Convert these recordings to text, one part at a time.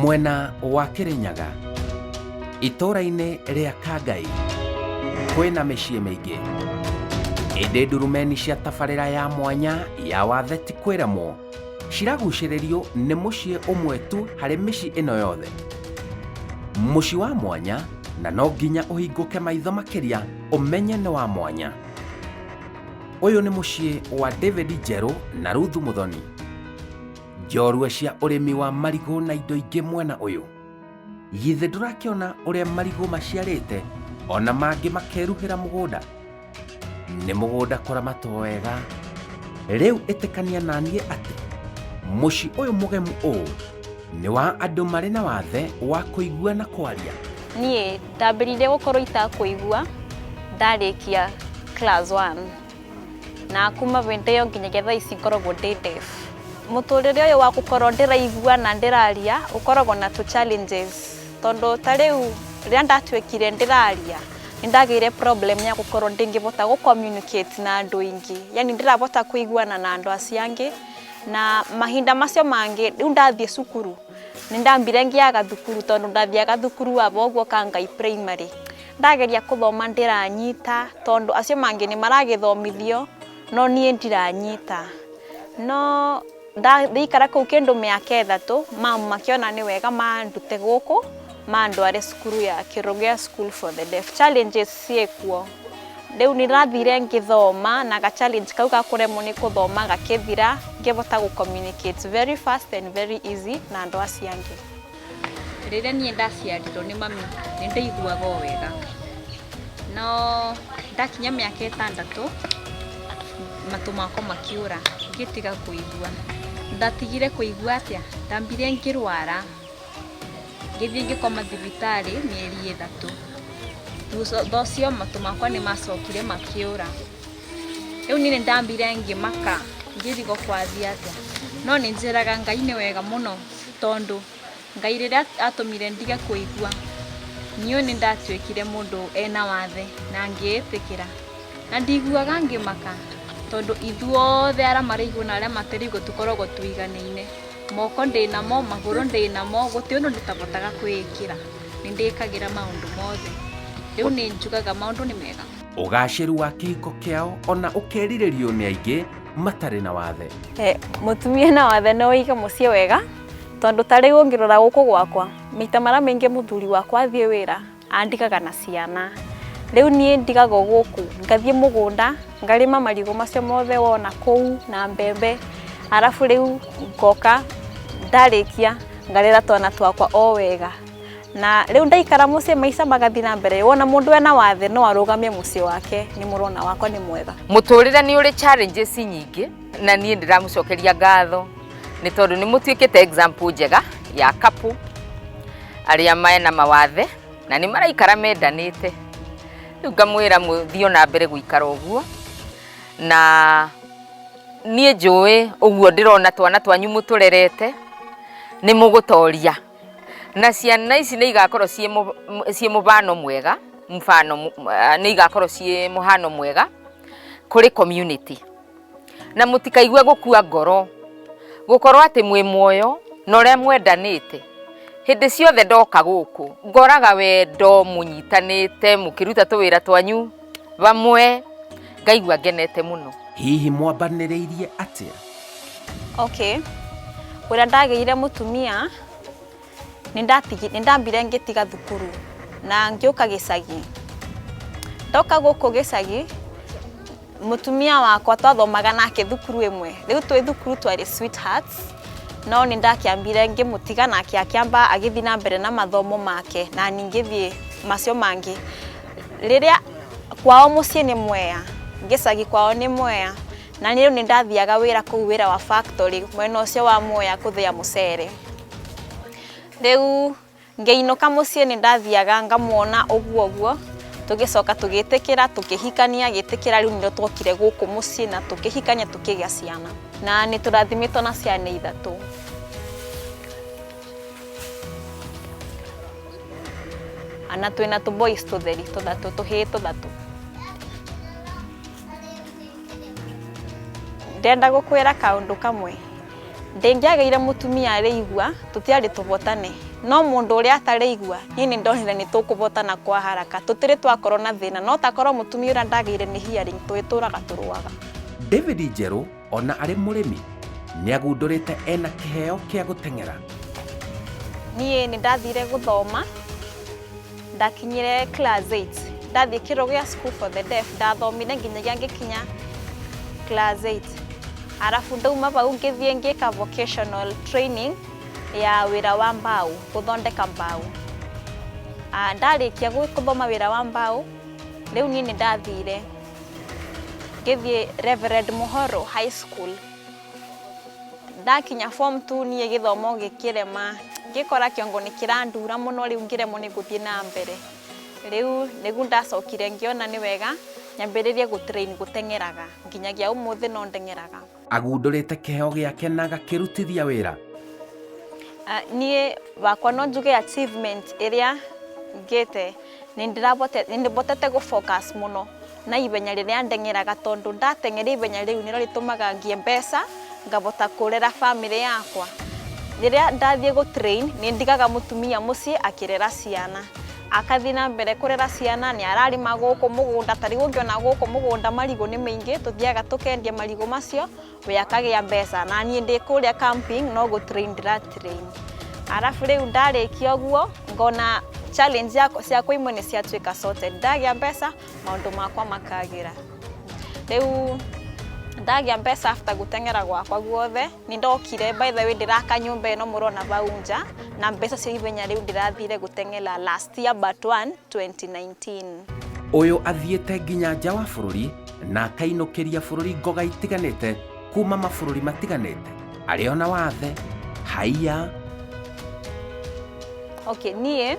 Mwena wa Kĩrĩnyaga, itũũra-inĩ rĩa Kangai, kwĩna mĩciĩ mĩingĩ. Ĩndĩ ndurumeni cia tabarĩra ya mwanya ya wathe ti kwĩremwo ciragucĩrĩrio nĩ mũciĩ ũmwe tu harĩ mĩciĩ ĩno yothe. Mũciĩ wa mwanya na no nginya ũhingũke maitho makĩria ũmenye nĩ wa mwanya. Ũyũ nĩ mũciĩ wa David Njerũ na Ruthu Mũthoni. Njorua cia ũrĩmi wa marigũ na indo ingĩ mwena ũyũ. Githĩ ndũrakĩona ũrĩa marigũ maciarĩte ona mangĩ makeruhĩra mũgũnda? Nĩ mũgũnda kũramatwo wega. Rĩu ĩtĩkania naniĩ atĩ mũciĩ ũyũ mũgemu ũũ nĩ wa andũ marĩ na wathe wa kũigua na kwaria. Niĩ ndambĩrĩirie gũkorwo itakũigua ndarĩkia class 1 na kuma hĩndĩ ĩyo nginyagia thaa ici ngoragwo ndĩ deaf. Mũtũrĩre ũyũ wa gũkorwo ndĩraigua na ndĩraria ũkoragwo na tũ challenges tondũ ta rĩu rĩrĩa ndatuĩkire ndĩraria nĩ ndagĩire problem ya gũkorwo ndingĩbota gũ communicate na andũ aingĩ, yani ndirabota kũiguana na andũ acio angĩ na mahinda macio mangĩ rĩu ndathiĩ cukuru nĩ ndambire ngĩaga thukuru tondũ ndathiaga thukuru wa ũguo Kangai Primary. Ndageria kũthoma ndĩranyita tondũ acio mangĩ nĩ maragĩthomithio no niĩ ndiranyita. No ndaikara kũu kĩndũ mĩaka 3 mamu makĩona nĩ wega mandute gũkũ mandware cukuru ya Kĩrũgĩa School for the Deaf. Challenges ciĩkuo, rĩu nĩ ndathire ngĩthoma na ga challenge kau ga kũremwo nĩ kũthoma gakĩthira ngĩhota gũ communicate very fast and very easy na andũ acio angĩ. Rĩrĩa niĩ ndaciarirwo nĩ mami nĩ ndaiguaga o wega, no ndakinya mĩaka 6 matũ makwa makĩũra ngĩtiga kũigua. Ndatigire kũigua atĩa? Ndambire ngĩrwara, ngĩthiĩ ngĩkoma thibitarĩ mĩeri 3. Thutha ũcio matũ makwa nĩ macokire makĩũra. Rĩu niĩ nĩ ndambire ngĩmaka ngĩrigwo kwathiĩ atĩa, no nĩ njĩraga Ngai nĩ wega mũno tondũ Ngai rĩrĩa atũmire ndige kũigua, niĩ nĩ ndatuĩkire mũndũ ena wathe na ngĩĩtĩkĩra. Na ndiguaga ngĩmaka tondũ ithuothe arĩa maraigua na arĩa mataraigua tũkoragwo tũiganaine. Moko ndĩnamo, magũrũ ndĩnamo, gũtirĩ ũndũ ndĩtabotaga kwĩĩkĩra. Nĩ ndĩkagĩra maũndũ mothe. Rĩu nĩ njugaga maũndũ nĩ mega. Ũgacĩru wa kĩhiko kĩao ona ũkerirĩrio nĩ aingĩ matarĩ na wathe. Mũtumia na wathe no ũige mũciĩ wega tondũ ta rĩu ũngĩrora gũkũ gwakwa maita marĩa maingĩ mũthuri wakwa athiĩ wĩra andigaga na ciana. Rĩu niĩ ndigagwo gũkũ ngathiĩ mũgũnda ngarĩma marigũ macio mothe wona kũu na mbembe, arabu rĩu ngoka ndarĩkia ngarera twana twakwa o wega. Na rĩu ndaikara mũciĩ maica magathiĩ na mbere. Wona mũndũ ena wathe no arũgamie mũciĩ wake, nĩ mũrona wakwa nĩ mwega. Mũtũrĩre nĩ ũrĩ challenges nyingĩ na niĩ ndĩramũcokeria ngatho nĩ tondũ nĩ mũtuĩkĩte example njega ya couple arĩa mena mawathe na nĩ maraikara mendanĩte. Rĩu ngamwĩra mũthiĩ ona mbere gũikara ũguo, na niĩ njũĩ ũguo ndĩrona twana twanyu mũtũrerete nĩ mũgũtoria. Na ciana ici nĩ igakorwo ciĩ mũbano mwega, mfano, nĩ igakorwo ciĩ mũhano mwega kũrĩ community. Na mũtikaigue gũkua ngoro gũkorwo atĩ mwĩ muoyo na ũrĩa mwendanĩte. Hĩndĩ ciothe ndoka gũkũ ngoraga wendo mũnyitanĩte mũkĩruta tũwĩra twanyu vamwe, ngaigua ngenete mũno. Hihi mwambanĩrĩirie atĩa? Okay, ũrĩa ndagĩire mũtumia nĩ ndambire ngĩtiga thukuru na ngĩũka gĩcagi. Ndoka gũkũ gĩcagi mũtumia wakwa twathomaga nake thukuru ĩmwe, rĩu twĩ thukuru twarĩ sweethearts, no nĩ ndakĩambire ngĩmũtiga nake akĩamba agĩthiĩ na mbere na mathomo make na niĩ ngĩthiĩ macio mangĩ. Rĩrĩa kwao mũciĩ nĩ Mwea, gĩcagi kwao nĩ Mwea, na niĩ rĩu nĩ ndathiaga wĩra kũu wĩra wa factory mwena ũcio wa Mwea kũthĩa mũcere. Rĩu ngĩinũka mũciĩ nĩ ndathiaga ngamuona ũguo ũguo, tũgĩcoka tũgĩtĩkĩra tũkĩhikania, agĩtĩkĩra rĩu nĩrĩo twokire gũkũ mũciĩ na tũkĩhikania tũkĩgĩa ciana. Na nĩ tũrathimĩtwo na ciana 3. Na twĩna tũ boys tũtheri tũthatũ, tũhĩĩ tũthatũ. Ndĩrenda gũkwĩra kaũndũ kamwe. Ndĩngĩagĩire mũtumia arĩigua tũtiarĩ tũbotane, no mũndũ ũrĩa atarĩigua niĩ nĩ ndonire nĩ tũkũbotana kwa haraka, tũtirĩ twakorwo na thĩna, no takorwo mũtumia ũrĩa ndagĩire nĩ hearing twĩtũraga tũrũaga. David Njerũ ona arĩ mũrĩmi nĩagundũrĩte ena kĩheo kĩa gũteng'era. Niĩ nĩ ndathire gũthoma, ndakinyire class 8, ndathiĩ kĩro gĩa School for the Deaf, ndathomire nginyagia ngĩkinya class 8. Arabu ndauma bau ngĩthiĩ ngĩka vocational training ya wĩra wa mbao, gũthondeka mbao. Ndarĩkia gũthoma wĩra wa mbao, rĩu niĩ nĩ ndathire ngĩthiĩ Reverend Muhoro High School. Ndakinya form 2 niĩ gĩthomo gĩkĩrema, ngĩkora kĩongo nĩ kĩrandura mũno, rĩu ngĩremwo nĩ gũthiĩ na mbere. Rĩu nĩguo ndacokire ngĩona nĩ wega nyambĩrĩrie gũtrain gũteng'eraga, nginyagia ũmũthĩ no ndeng'eraga. Agundũrĩte kĩheo gĩake na agakĩrutithia wĩra. Niĩ wakwa no njuge achievement ĩrĩa ngĩte nĩ ndĩbotete gũ focus mũno na ihenya rĩrĩa ndeng'eraga, tondũ ndateng'era ihenya rĩu nĩrĩo rĩtũmaga ngĩe mbeca ngabota kũrera bamĩrĩ yakwa. Rĩrĩa ndathiĩ gũ train nĩ ndigaga mũtumia mũciĩ akĩrera ciana, akathiĩ na mbere kũrera ciana, nĩ ararĩma gũkũ mũgũnda, ta rĩu ũngĩona gũkũ mũgũnda marigũ nĩ maingĩ, tũthiaga tũkendia marigũ macio, we akagĩa mbeca, na niĩ ndĩ kũrĩa camping no gũ train ndĩra train. Arabu rĩu ndarĩkia ũguo ngona challenge ciakwa imwe nĩ ciatuĩka sorted, ndagĩa mbeca maũndũ makwa makagĩra. Rĩu ndagĩa mbeca after gũteng'era gwakwa guothe, nĩ ndokire, by the way ndĩraka nyũmba ĩno mũrona bau nja, na mbeca cia ihenya rĩu ndĩrathire gũteng'era last year but one 2019. Ũyũ athiĩte nginya nja wa bũrũri na akainũkĩria bũrũri ngoga itiganĩte kuma mabũrũri matiganĩte, arĩ ona wathe haiya. Okay, niĩ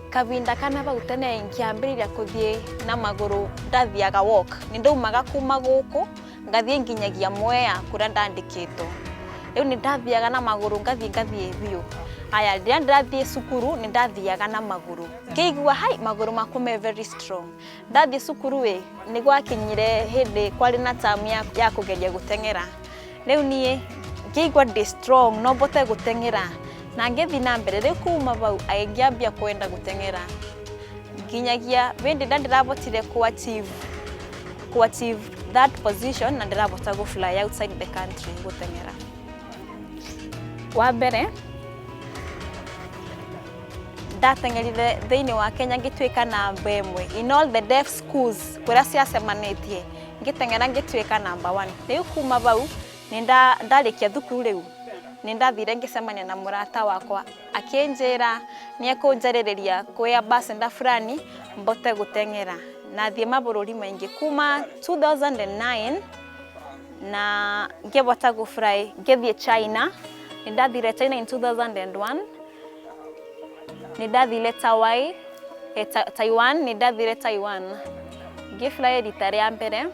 kavinda kana bau tene ngĩambĩrĩria kũthiĩ na magũrũ, ndathiaga walk, nĩ ndaumaga kuma gũkũ ngathiĩ nginyagia Mwea kũrĩa ndandĩkĩtwo. Rĩu nĩ ndathiaga na magũrũ ngathiĩ biũ. Aya, rĩrĩa ndĩrathiĩ cukuru nĩ ndathiaga na magũrũ, ngĩigua hai magũrũ makwa me very strong. Ndathiĩ cukuru ĩ nĩ gwakinyire hĩndĩ kwarĩ na term ya kũgeria gũteng'era. Rĩu niĩ ngĩigua ndĩ strong no mbote gũteng'era, na ngĩthiĩ na mbere. Rĩu kuma bau ngĩambia kwenda gũteng'era nginyagia hĩndĩ ĩrĩa ndĩrabotire ku achieve that position, na ndĩrabota gũ fly outside the country gũteng'era. Wa mbere ndateng'erire thĩinĩ wa Kenya ngĩtuĩka namba 1 in all the deaf schools kũrĩa ciacemanĩtie, ngĩteng'era ngĩtuĩka namba 1. Rĩu kuma bau nĩ ndarĩkia thukuru, rĩu nĩ ndathire ngĩcemania na mũrata wakwa, akĩnjĩra nĩ ekũnjarĩrĩria kwĩ ambassador fulani mbote gũteng'era na thiĩ mabũrũri maingĩ. Kuma 2009 na ngĩbota gũ fly ngĩthiĩ China, nĩ ndathire China in 2001, nĩ ndathire Taiwan, nĩ ndathire Taiwan ngĩfly rita rĩa mbere.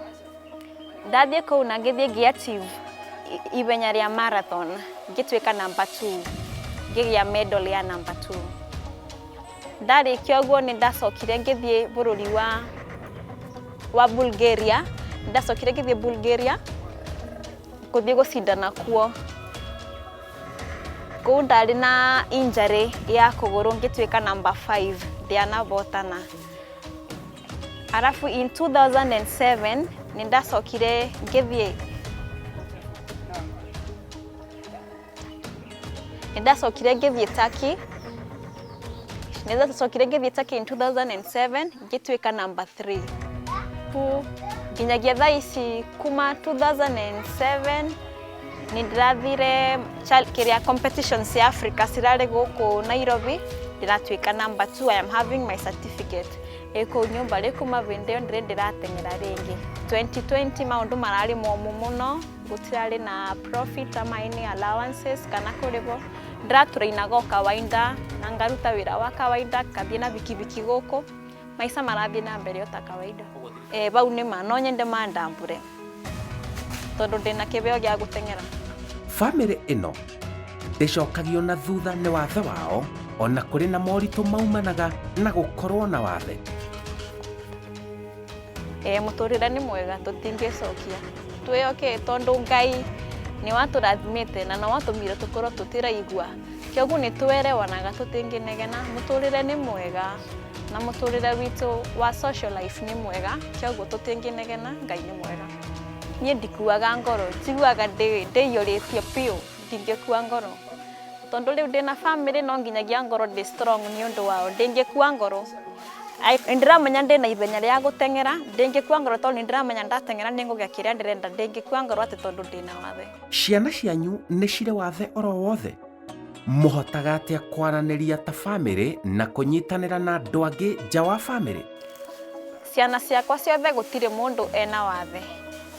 Ndathiĩ kũu na ngĩthiĩ ngĩ achieve ihenya rĩa marathon, ngĩtuĩka number 2, ngĩgĩa medal ya number 2. Ndarĩkia ũguo nĩ ndacokire ngĩthiĩ bũrũri wa Bulgaria, ndacokire ngĩthiĩ Bulgaria gũthiĩ gũcindana kuo. Kũu ndarĩ na injury ya kũgũrũ ngĩtuĩka number 5, ndianabotana. Arabu in 2007 nĩ ndacokire ngĩthiĩ, nĩ ndacokire ngĩthiĩ Turkey, nĩ ndacokire ngĩthiĩ Turkey in 2007 ngĩtuĩka number 3. Nginyagia thaa ici kuma 2007 nĩ ndĩrathire kĩrĩa competitions cia Africa cirarĩ gũkũ Nairobi, ndĩratuĩka number 2. I am having my certificate ĩ kũu nyũmba. Rĩu kuma hĩndĩ ĩyo ndĩrĩ ndĩrateng'era rĩngĩ. 2020 maũndũ mararĩ momũ mũno, gũtirarĩ na profit ama any allowances kana kũrĩhwo. Ndĩratũrainaga o kawaida na ngaruta wĩra wa kawaida, ngathiĩ na bikibiki gũkũ, maica marathiĩ na mbere o ta kawaida. Bau nĩma no nyende mandambũre tondũ ndĩna kĩheo gĩa gũteng'era. Bamĩrĩ ĩno ndĩcokagio na thutha nĩ wathe wao, ona kũrĩ na moritũ maumanaga na gũkorwo na wathe. Mũtũrĩre nĩ mwega, tũtingĩcokia, twĩ okay tondũ Ngai Nĩ watũrathimĩte na no watũmire tũkorwo tũtĩraigua. Kĩoguo nĩ twerewanaga tũtingĩnegena, mũtũrĩre nĩ mwega na mũtũrĩre witũ wa social life nĩ mwega, kĩoguo tũtingĩnegena, Ngai nĩ mwega. Niĩ ndikuaga ngoro, njiguaga ndĩiyũrĩtie biũ, ndingĩkua ngoro. Tondũ rĩu ndĩna famĩlĩ no nginyagia ngorwo ndĩ strong nĩ ũndũ wao, ndingĩkua ngoro. Nĩndĩramenya ndĩna ithenya rĩa gũteng'era, ndingĩkua ngoro tondũ nĩndĩramenya ndateng'era nĩngũgĩa kĩrĩa ndĩrenda, ndingĩkua ngoro atĩ tondũ ndĩna wathe. Ciana cianyu nĩ cirĩ wathe oro wothe? Mũhotaga atĩa kwaranĩria ta famĩlĩ na kũnyitanĩra na andũ angĩ nja wa famĩlĩ? Ciana ciakwa ciothe gũtirĩ mũndũ ena wathe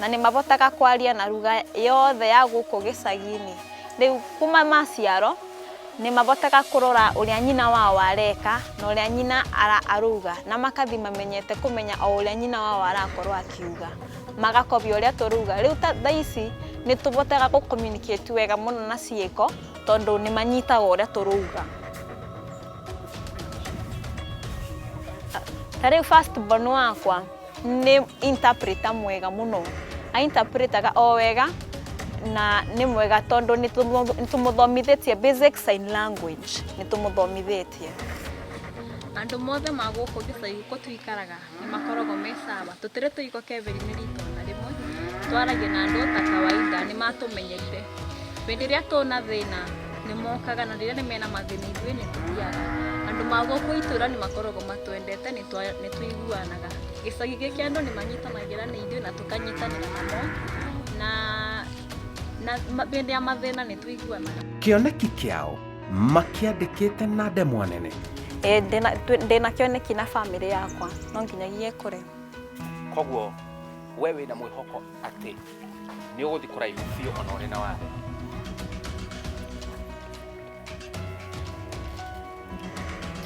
na nĩ mabotaga kwaria na ruga yothe ya gũkũ gĩcagi-inĩ. Rĩu kuma maciaro nĩ mabotaga kũrora ũrĩa nyina wao areka na ũrĩa nyina arauga na makathi mamenyete kũmenya o ũrĩa nyina wao arakorwo akiuga, magakobia ũrĩa tũrauga. Rĩu ta thaa ici nĩ tũbotaga gũ communicate wega mũno na ciĩko tondũ nĩ manyitaga ũrĩa tũrauga. Ta rĩu first born wakwa nĩ interpreter mwega mũno, a interpretaga o wega na nĩ mwega tondũ nĩ tũmũthomithĩtie basic sign language, nĩ tũmũthomithĩtie. Andũ mothe ma gũkũ gĩcagi gũkũ tũikaraga nĩ makoragwo me sawa, tũtirĩ tũigua keberi-inĩ rita ona rĩmwe, twaragia na andũ ta kawaida, nĩ matũmenyerire. Hĩndĩ ĩrĩa tũna thĩna nĩ mokaga na rĩrĩa mena mathĩna ithuĩ nĩ tũthiaga. Andũ ma gũkũ itũra nĩ makoragwo matwendete, nĩ tũiguanaga. Gĩcagi gĩkĩ andũ nĩ manyitanagĩra na ithuĩ na tũkanyitanĩra namo na hĩndĩ ya mathĩna nĩ tũiguanaga. Kĩoneki kĩao makĩandĩkĩte na ndemwa nene. Ndĩna kĩoneki na famĩlĩ yakwa no nginyagia ĩkũre. Koguo we wĩna mwĩhoko atĩ nĩ ũgũthiĩ kũraihu biũ ona ũrĩ na wathe?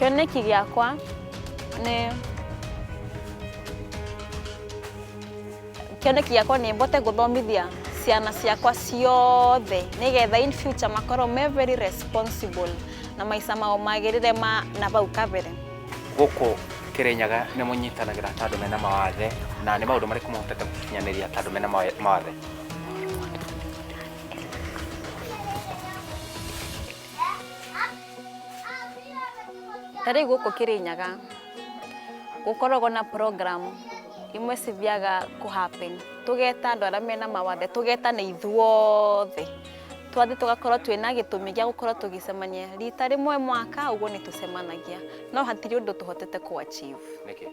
Kĩoneki gĩakwa nĩ kĩoneki gĩakwa nĩ mbote gũthomithia ciana ciakwa ciothe nĩgetha in future makorwo me very responsible na maica mao magĩrĩre ma na bau kabere. Gũkũ Kĩrĩnyaga nĩ mũnyitanagĩra ta andũ mena mawathe, na nĩ maũndũ marĩkũ mũhotete gũkinyanĩria ta andũ mena mawathe? Ta rĩu gũkũ Kĩrĩnyaga gũkoragwo na program imwe cithiaga kũ happen, tũgeta andũ arĩa mena mawathe, tũgetana ithuothe, twathiĩ tũgakorwo twĩna gĩtũmi gĩa gũkorwo tũgĩcemania rita rĩmwe mwaka, ũguo nĩ tũcemanagia, no hatirĩ ũndũ tũhotete kũ achieve. Nĩkĩ?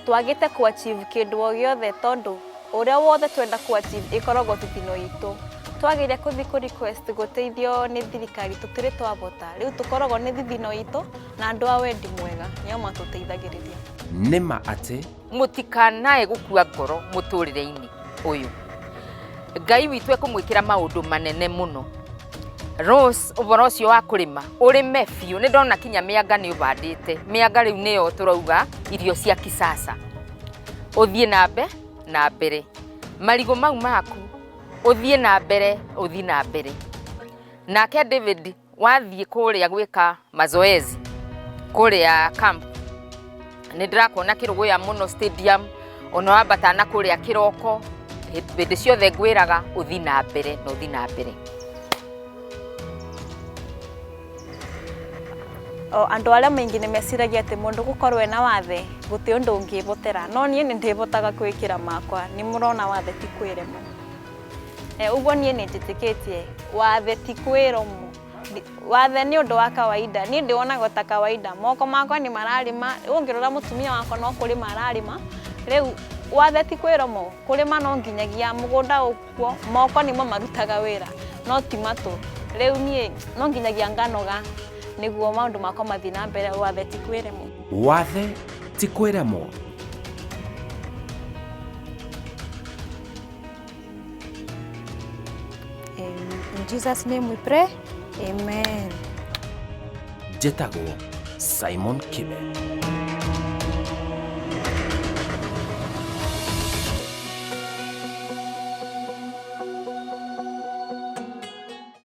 Twagĩte kũ achieve kĩndũ o gĩothe tondũ ũrĩa wothe twenda kũ achieve ĩkoragwo thithino itũ. Twagĩire kũthiĩ kũ request gũteithio nĩ thirikari tũtirĩ twavota, rĩu tũkoragwo nĩ thithino itũ na andũ a wendi mwega nĩo matũteithagĩrĩria. Nĩ ma atĩ mũtikanae gũkua ngoro mũtũrĩre-inĩ ũyũ. Ngai witũ ekũmwĩkĩra maũndũ manene mũno. Rose, ũhoro ũcio wa kũrĩma, ũrĩme biũ. Nĩ ndona kinya mĩanga nĩ ũbandĩte. Mĩanga rĩu nĩyo tũrauga irio cia kisasa. Ũthiĩ na na mbere. Marigũ mau maku, ũthiĩ na mbere, ũthiĩ na mbere. Nake David, wathiĩ kũrĩa gwĩka mazoezi, kũrĩa camp, nĩ ndĩrakuona kĩrũgũya mũno stadium, ona wambata na kũrĩa kĩroko, hĩndĩ ciothe ngwĩraga ũthiĩ na mbere na ũthiĩ na mbere. O andũ arĩa maingĩ nĩ meciragia atĩ mũndũ gũkorwo ena wathe gũtirĩ ũndũ ũngĩbotera, no niĩ nĩ ndĩbotaga kwĩkĩra makwa, nĩ mũrona wathe ti kwĩremwo. Ũguo niĩ nĩ njĩtĩkĩtie wathe ti kwĩremwo. Wathe nĩ ũndũ wa kawaida, niĩ ndĩwonaga ta kawaida, moko makwa nĩ mararĩma, ũngĩrora mũtumia wakwa no kũrĩma ararĩma, rĩu wathe ti kwĩremwo, kũrĩma no nginyagia mũgũnda ũkuo, moko nĩmo marutaga wĩra, no ti matũ. Rĩu niĩ no nginyagia nganoga nĩguo maũndũ makwa mathiĩ na mbere, wathe ti kwĩremwo. Wathe ti kwĩremwo. In Jesus' name we pray. Amen. Njĩtagwo Simon Kibe.